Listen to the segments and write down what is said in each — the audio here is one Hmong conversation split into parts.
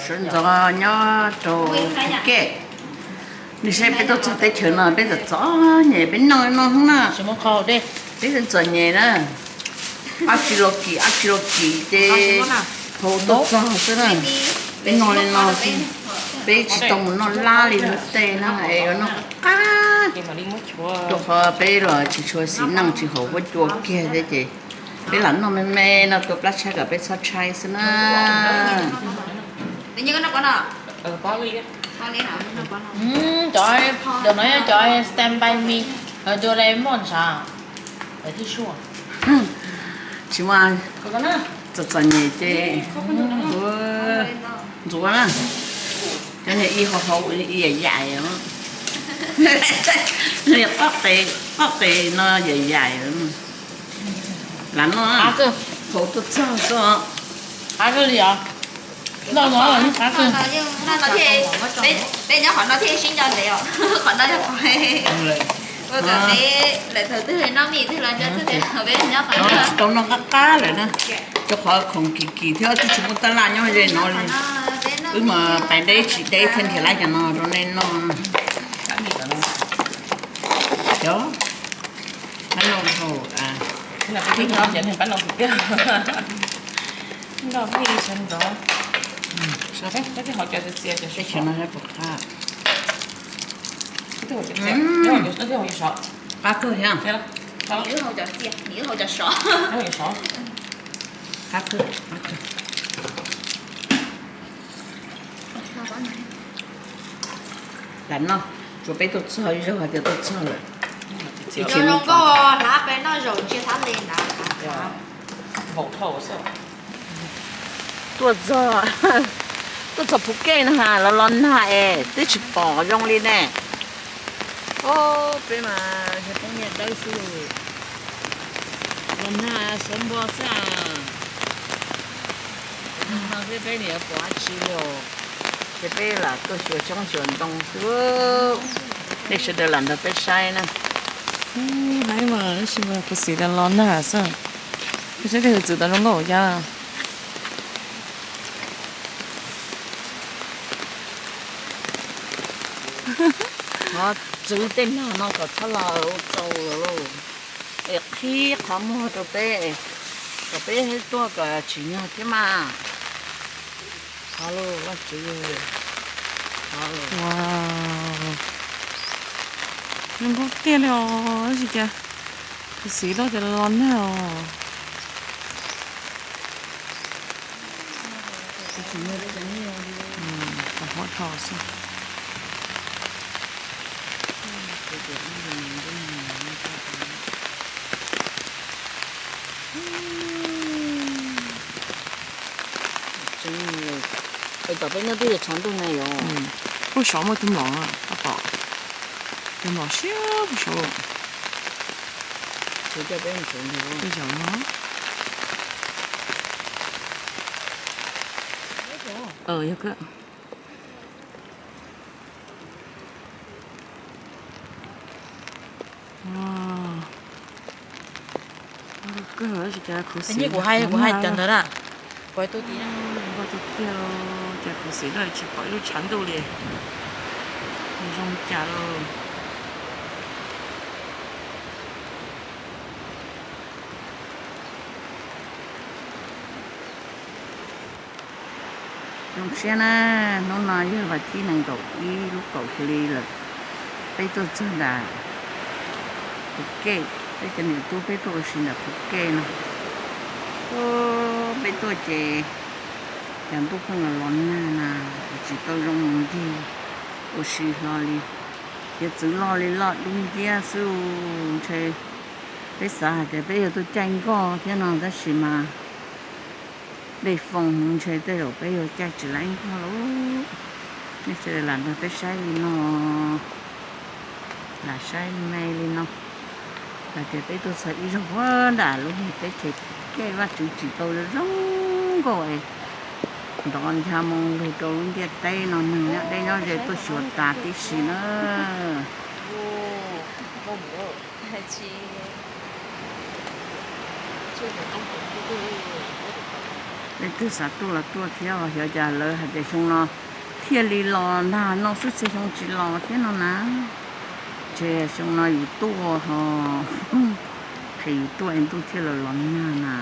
Ntxov nyob rau Phuket. Nws saib peb tuaj txog teb chaws no peb txom txom nyem, peb noj no xwb na. Peb txom nyem na. Ab tsi los kim, ab tsi los kim ces hauv tuaj txog xwb na. Peb noj li no xwb, peb tsis tau mus noj lab li luag tej na es yuav noj qab. Rau qhov peb los tsis tshua xis neej, tsis haum huab cua kiag thiab ces peb lam noj me me no tua plab tshaib kom peb txhob tshaib xwb na. Cov no cov stand by me, cov Doraemon sav. Tsis muaj, txom txom nyem ces ntxuav na. Cov niag ib hauv hauv ib yam yam, niag pob qes no yam yam. Lam noj, hauv tuaj txog xwb. Peb nyob qhov no thiaj sib nco ntev os, qhov no yog qhov ua kom peb lawm thaum twg noj mis twg los nco txog tias peb nyob qhov no. Tau noj qab qab lawm na, rau qhov khoom kim kim thiab twb tsis muaj tab laj nyob ze no li. Wb mas pais deb tsis deb thiaj nrhiav lab cov no rau nej noj. Cov pab noj hauv, pab noj tiag, noj pib sawv ntxov. Teb chaws no puas qab? Qab kawg thiab. Qab kawg, qab kawg. Lam noj, tsuas peb tuaj txog ib zaug hais tias tuaj txog lawm. Ib chim zoo nkauj hlab peb noj zaum ntsia thab le ntawd. Tuaj txog, tuaj txog Phuket no los los nag es twb tsis pom zoo li ne. Peb mas yog poob nyiaj dawb xwb. Los nag sawv npo xwb. Peb no xwb peb niam pom dab tsi li os. Ces peb lam tuaj xyuas xyoob xyuas ntoo xwb. Nej sawv daws lam nrog peb saib na. Ib mas tab sis mas khuv xim tas los nag xwb. Peb saib tej hwj txwv tau zoo nkauj cas. Txwv tej nag no kom txhob los ua tsaus lawm lauj. Es qhib qhov muag rau peb, kom peb tuaj kom tsim nyog thiab mas. Thov lauj Vajtswv. Zoo nkauj tiag li os, tab sis cas khuv xim loj tias los nag os. Huab dhau xwb. Tom peb nyob twb yuav tshav ntuj na yom. Puag saud muaj tus mlom, tab tom tus mlom siab puag saud. Tus coj peb mus saud ntag. Yog kawg. Kawg tab sis cas khuv xim, kuv hais kuv hais cov ntawd na, kuv hais tuaj tim nkauj tiag tiag, cas khuv xim loj tsis pom ib lub tshav ntuj li. Zoo cas lauj. Zoo siab na, hnub no yog vas thib nees nkaum ib lub kaum hli lawm, peb tuaj txog nram Phuket, peb cov niam tub peb tuaj ua si nram Phuket no. Peb tuaj ces cas ntuj pheej los los nag na, tsis tau zoo mus ncig ua si hlo li. Hiav txwv loj li loj dub nciab xwb, ntshe peb xav hais tias peb yuav tuaj caij nkoj thiab no tab sis mas dej foom ntshe tej zaum peb yuav caij tsis laib nkoj lauj. Nej sawv daws lam nrog peb saib li no, lam saib me li no, hais tias peb tuaj txog ib zaug puag nram lub niag teb chaws Phuket, Vajtswv tsim tau zoo nkauj es nrov ncha moo lug rau lub ntiaj teb no, neeg nyob deb nyob ze tuaj xyuas tas tib si na. Leej twg xav tuaj los tuaj thiab, xyov cas lawv hais tias xyoo no thiaj li los nag no xwb, txhua xyoo tsis los thiab no na. Ces xyoo no yus tuaj ho, qhia yus tuaj es ntuj thiaj los los nag na.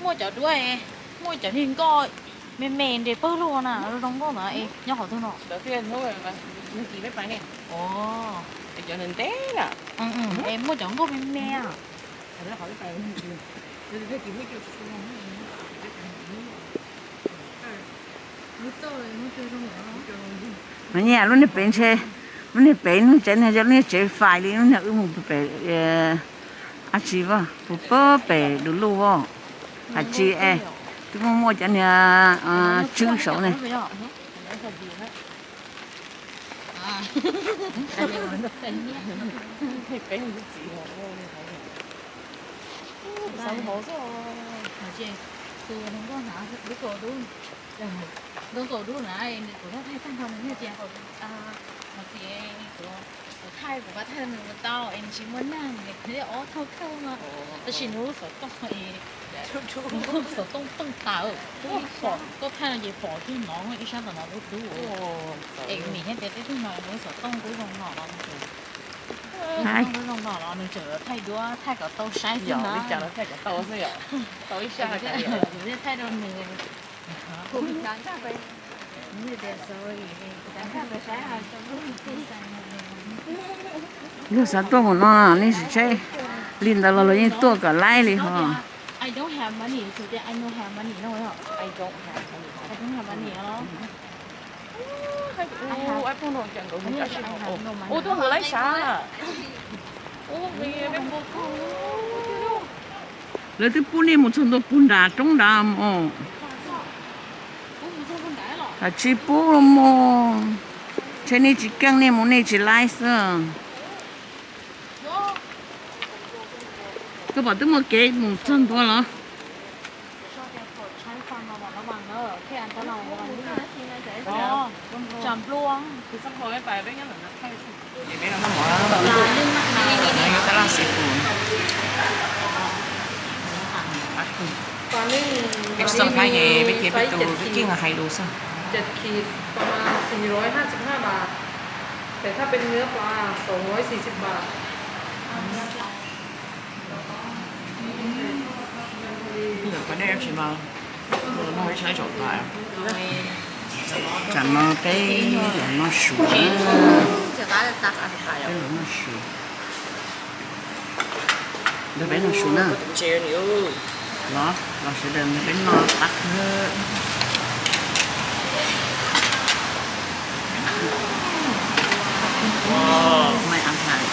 Muaj cov duab, muaj cov niag nkoj me me nres pawg lug na, zoo nkauj ntawd es nyob qhov twg no? Muaj cov nkoj me me. Nyiam lub niag pem ntshe, lub niag pem niag tsev niag zoo lub niag tsev fais li lub niag wb mus pem dab tsi, puag pem du lug as, hais tsis es twb muaj muaj cov niag tswb saud ne. Ntoo kaus dub na, kuv thaij tag nrho nws thiaj tias, kuv thaij kuv pab thaij nws ua tau es nws tsis muaj nag, nws ob thauj kawg no. Tab sis nws lub xov tooj, xov tooj tooj tas, koj thaij no ces pom kiag no ib sab tom no dub dub. Es nim thiab tias tej tug no nws lub xov tooj twb zoo no los, xov tooj twb zoo no los nws tseem thaij duab thaij kom tau saib xwb na. Kuv thiaj thaij rau nws. Yog xav tuaj mus no nej sim saib li ntawd los lawv yeej tuaj kom laib li hos. Lawv twb pub nej mus txog ntua puag nram roob nrad mus. Tsis pub mus, ntshe nej tsis keej nej mus nej tsis laib xwb. Koj pom twb muaj kev mus txog ntua los. Peb tsis txawj hais, peb cia peb tus peb keej hais lus xwb. Tsam no peb los noj su, peb los noj su. Nrog peb noj su na. Los, los sawv daws nrog peb noj qab kawg. Maj a hais,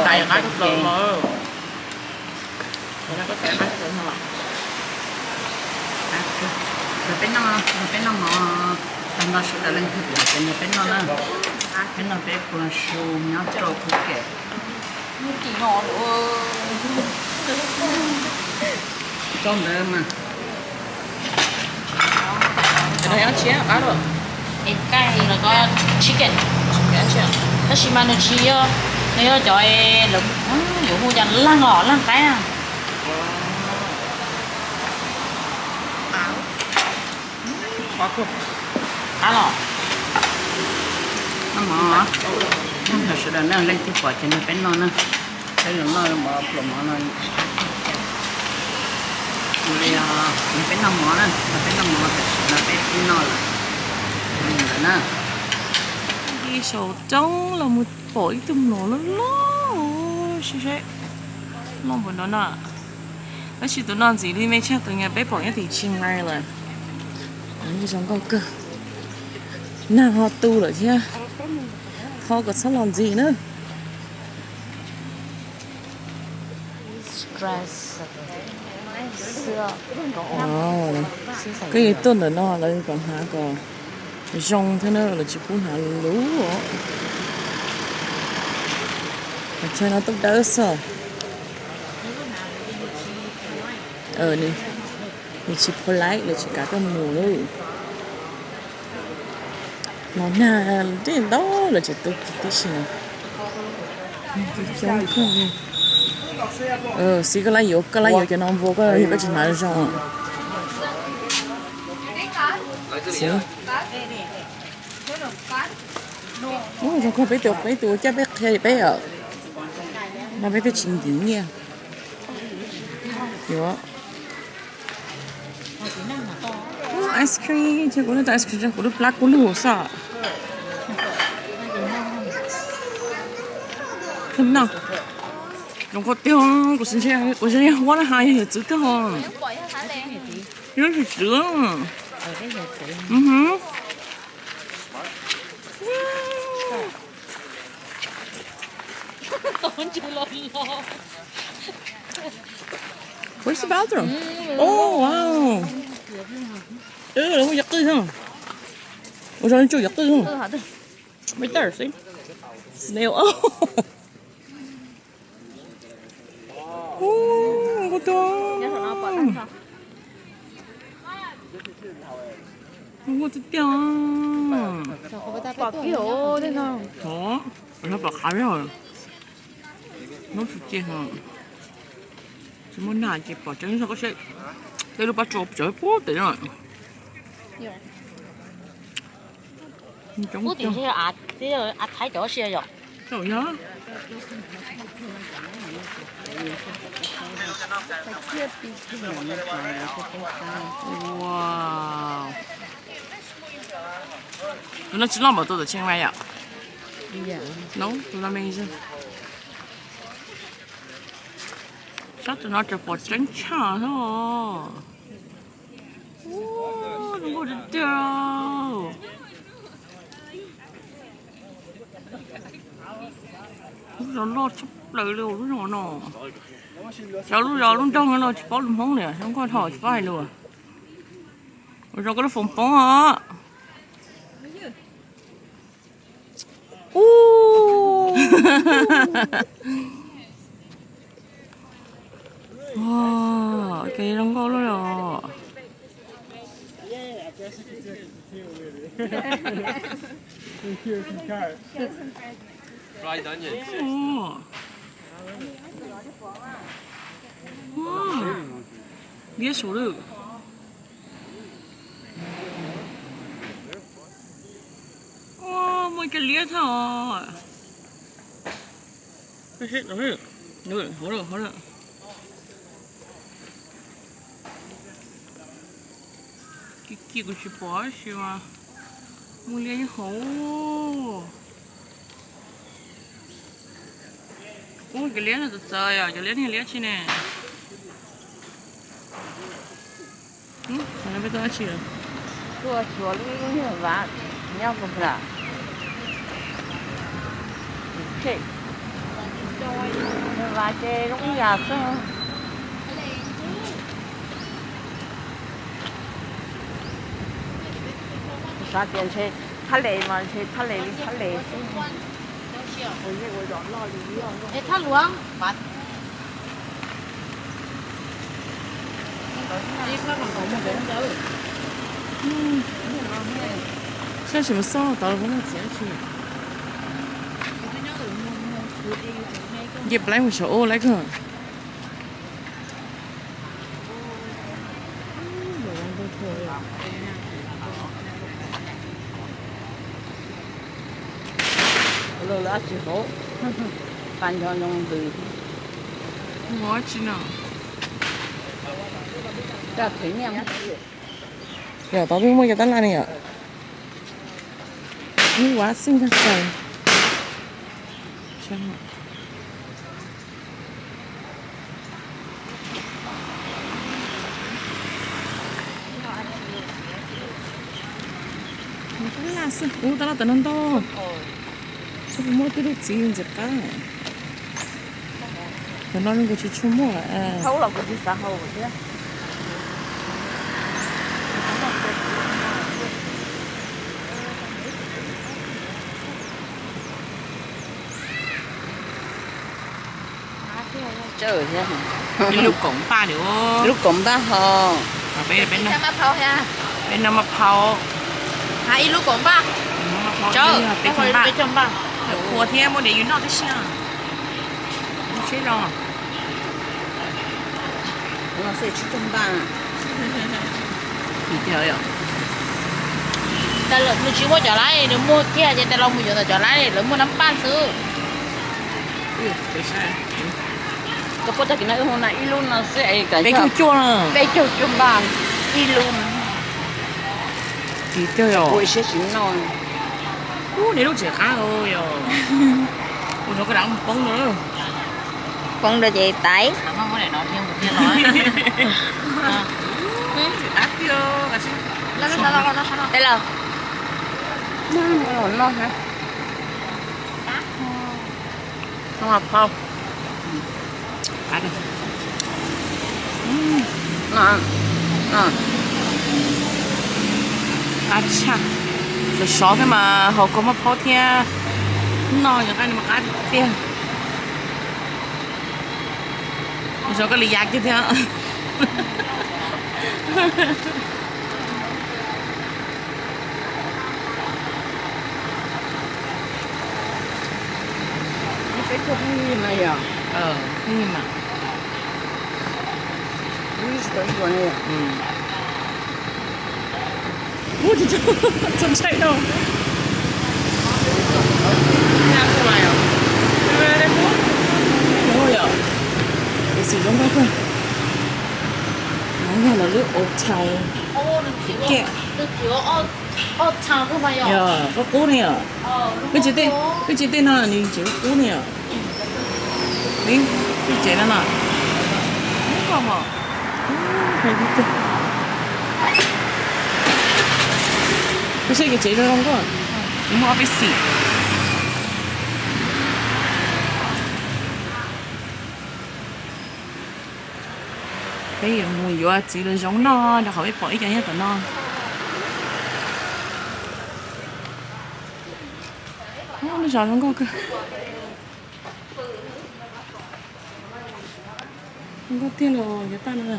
tais qab kawg plaws. Nrog peb noj, nrog peb noj mov, tag nrho sawv daws leej twg pom ces nrog peb noj na. Peb noj peb pluag su nyob rau Phuket. Rau ntawd mas. Nyob tshiab qab lawm. Chicken. Tab sis mas nws tsis yog, nws yog cov yuav hu cas laj os, laj qaib na. Qab los. Noj mov, nrog sawv daws na, leej twg pom ces nrog peb noj na. Peb los noj mov pluas mov no. Nrog peb noj mov na, nrog peb noj mov tam sim no peb twb noj lawm. Li ntawd na. Ib saum roob los mus pom ib tug mlom loj loj, saib saib, loj npaum no na. Tab sis tus no ntxim li me tshaj tus nyuag peb pom nyob tim Chiang Mai lawm. Zoo nkauj kawg. Nag ho tu lawm thiab, thov kom txhob los ntxim na. Koj yuav tuaj ntawm no lawv kom hnav kom zoo thiab na, lawv tsis pub hnav luv. Chaw no tub dawb xwb. Nws tsis polite, lawv tsis kav koj mus lawm. Los nag tej ntau lawv tseem tu kiag tib si no. Coob kawg. Xib, koj lab yuav, koj lab yuav cov no npua, koj yog koj tsis hnav zoo. Ub, zoo kawg, peb tus, peb tus caj peb qhia peb os. No peb thiaj tsis ntim nyiaj. Yuav ice cream, ces kuv lub ice cream, kuv lub plab kub lug xwb. Thib no, zoo nkauj tiag, kuv xav ntshe, kuv xav ntshe huab na has yog yawm txwv tiag ho. Yog yawm txwv. Where's the bathroom? Oh, wow. Lawv muaj cov qwj no. Ua zoo li tsuj cov qwj no. Right there, see? Snail. Ub, nkauj tiag. Nkauj tiag tiag. Pom qab, hnub tsis ce, tsis muaj nag ces pom tseeb, tej lub pab tso tsawv puag tim no. Coob tiag. Av Thaib cov si yom. Yog. Wow. Tus no tsis loj npaum tus tom Chiang Mai yom? No, tus no me xwb. Sab tus no tseem pom tseeb tshaj xwb. Ub, zoo nkauj tiag tiag. Lub zos loj tshaj plaws li lub zos no. Cov lub zos lub nroog no tsis paub lus Hmoob li, zoo nkauj dhau tsis paub hais lus. Ua zoo koj lub foom poob os. Ub. Ces zoo nkauj lub los. Liab saud lawm. Ua, muaj ib co liab thiab os. Ci ci kuv tsis pom tab sis mas muaj liab nyob hauv. Ub, cov liab no txawv txawv yom, cov liab no liab tsi ne? Peb tuaj dab tsi? Tuaj xyuas lub nyuag vaj nyob puag nram. Nyuag vaj ces zoo ib yam xwb. Kuv xav tias ntshe thaj les mas ntshe thaj les li thaj les xwb. Saib tsis mus xauj tod los puas muaj txiv dab tsi. Nce plaib mus saum ub lawm kawg. Lawv dab tsi hauv, pas nco ntoo ntws. Ua dab tsi no? Yog tod twb muaj cov tab laj ne yom. Ib ua xij nkag txaws. Tab laj xwb, ub, tab laj tom no ntau. Muaj tib lub txiv ntxim qab. Thaum no zoo nkaus tsis tshua muaj. Tsawm thiab. Ib lub kaum npaj li. Lub kaum npaj ho. Peb, peb noj maj phauv. Hais ib lub kaum npaj. Peb caug npaj. Qhuav thiab muaj diav yus noj tib si. Seb zoo. Tsib caug npaj. Nws tsis muaj cov lab, nws muaj kiag ces tes los mus yuav ntawm cov lab lawv muaj nab paj xwb. Koj puab tag kis no wb hu na ib lub no xwb es peb caug cuaj, peb caug cuaj npaj ib lub. Ua siab tsis noj. Ub, nws lub tseem qab yog. Ua rau koj dab poob rau. Poob rau ces taiv. Los noj ha. Noj phauj. Qab tshaj. Sov sov thiab mas haus kua maj phauj thiab noj yog qab, nws mas qab tiag. Ua rau koj li ya kiag thiab. Peb caug phooj ywg no yog, phooj ywg mas. Ub, tsis tau ib puas ne yom. Ub, tsis tau, txog ntshai dhau. Yog, es xim zoo nkauj kawg. No yog lawv lub Old Town Phuket. Yog, qub qub ne yom. Peb tsev, peb tsev tej no nws tseem qub ne yom. Peb tsev no no. Koj saib kev tsev zoo zoo nkauj. Nws muaj ob peb xim. Peb yuav mus yuav txiv los zoo noj rau qhov peb pom ib co nyob tom no. Lub zos zoo nkauj kawg. Zoo nkauj tiag los yav tag no.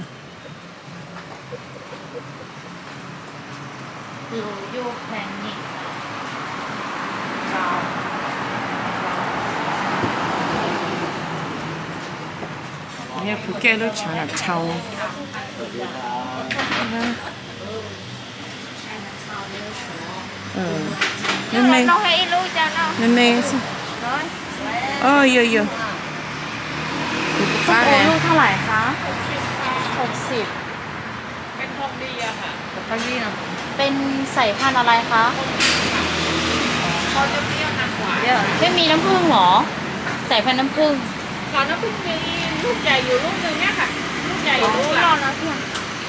Phuket lub Chinatown. Me me, me me xwb. Ov, yog yog. Uaลูกเท่าไหร่คะ หกสิบ เป็นทองดีอะค่ะ เป็นสายพันธุ์อะไรคะ ไม่มีน้ำผึ้งเหรอ สายพันธุ์น้ำผึ้ง ขอน้ำผึ้งมีลูกใหญ่อยู่ลูกหนึ่งเนี่ยค่ะ ลูกใหญ่อยู่ลูกหนึ่ง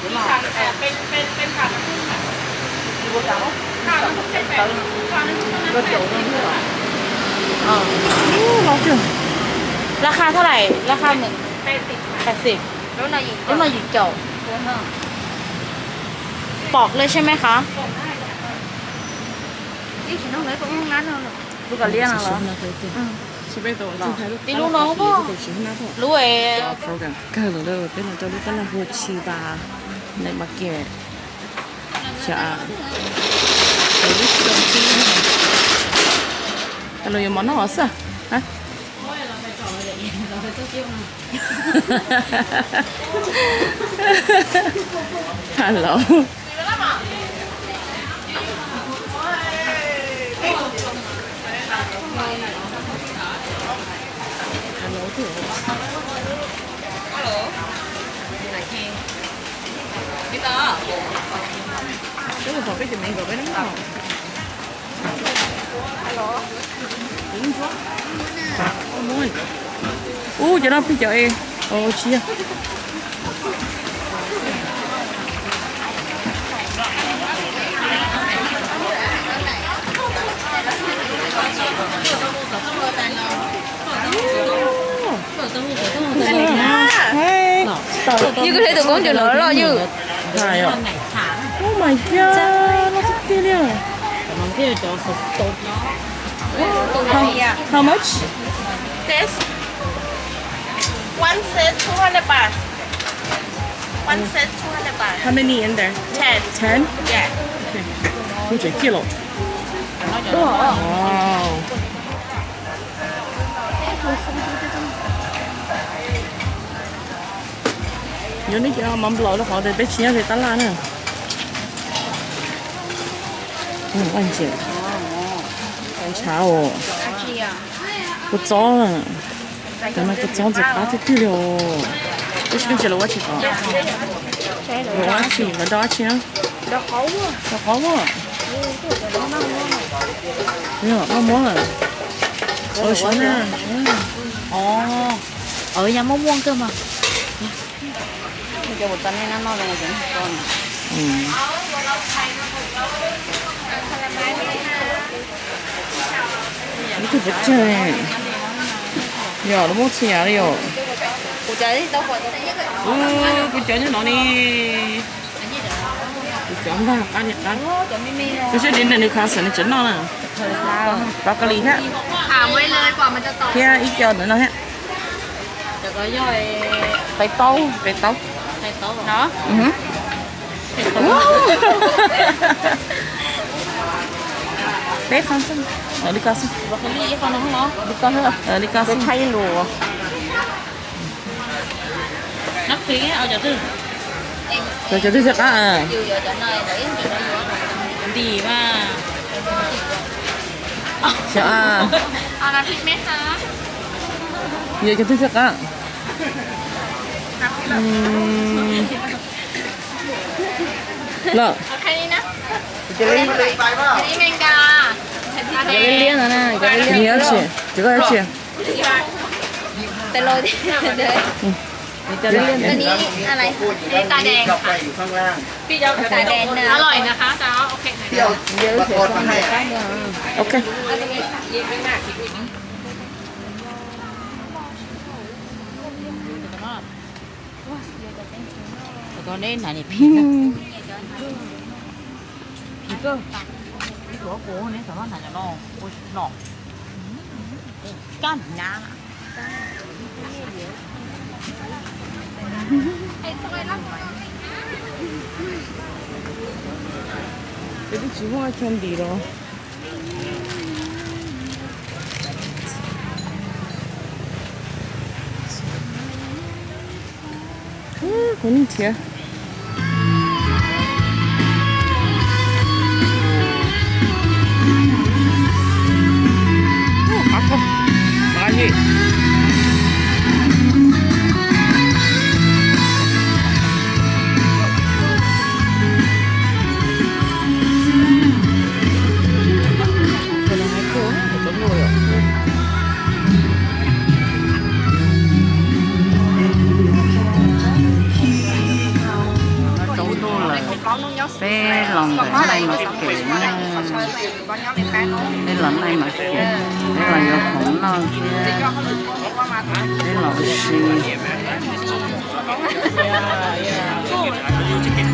มีสาม เอ่อ เป็น เป็น เป็นผักน้ำผึ้งค่ะ ผักน้ำผึ้งเป็นแบบ ผักน้ำผึ้งเป็นแบบนี้ค่ะ ราคาเท่าไหร่ ราคาเหมือน แปดสิบ ค่ะ แปดสิบ แล้วนายหญิง แล้วนายหญิงเจ้า ปอกเลยใช่ไหมคะ ปอกได้ค่ะ Lub kav liab no los? Ib lub no, lub kawg lawm, peb los rau lub tab laj hu ua Chiba Night Market. Xyov, lub tsis tau tib, tas los yuav mov noj xwb. Hello. Ub, cov no peb cov es, tsis yog. Ywg, kuv saib tus koob tus no loj ywg. Oh my god, loj tiag tiag li. How much? This one set two hundred baht. One set, two hundred baht. How many in there? Ten. Ten? Yeah. Okay. Kuv tseem ciaj los. Wow. Yuav nej cov mov nplaum rau qhov tias peb tsis nyob ze tab laj na. Ntsia, ntshav os. Kua txob, cov no kua txob ntxim qab tiag tiag li os. Tab sis koj ntsia lawv ua tsis tau. Lawv ua dab tsi, lawv rau dab tsi na? Rau qaub. Yog, maj muab lawm. Ua siab na. Os, yog maj muab kawg mas. Ib tug pov tseg, yog lawv muab txhua yam li os. Kuv cov nyob no ne, kuv cov ntag qab li qab. Kuv saib dinner Newcastle nws tseem noj na. Broccoli thiab, thiab ib co ntawm no thiab. Tais taub, tais taub. Peb qhov xwb, li ko xwb. Li ko xwb. Cov twg thiaj qab? Ntim mas. Xyov, yog cov twg thiaj qab? Los, liab liab no na, liab liab. Cov koj dab tsi? Ok. Peb twb tsis muaj chaw ntim los. Kuv nrhiav. Tsaus ntuj lawm, peb los ntawm Nai Mas Kem na. Peb los Nai Mas Kem, peb los yuav khoom noj thiab peb los ua si.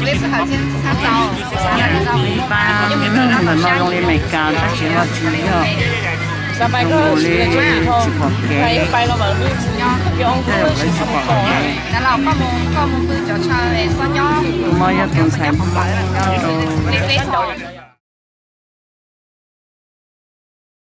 Ib pab ntawm no zoo li Amelikas tab sis ho tsis yog, zoo li tsis pom kev, tej zaum lawv tsis pom kev. Tus no yog tus ntxhais Hmoob nyob rau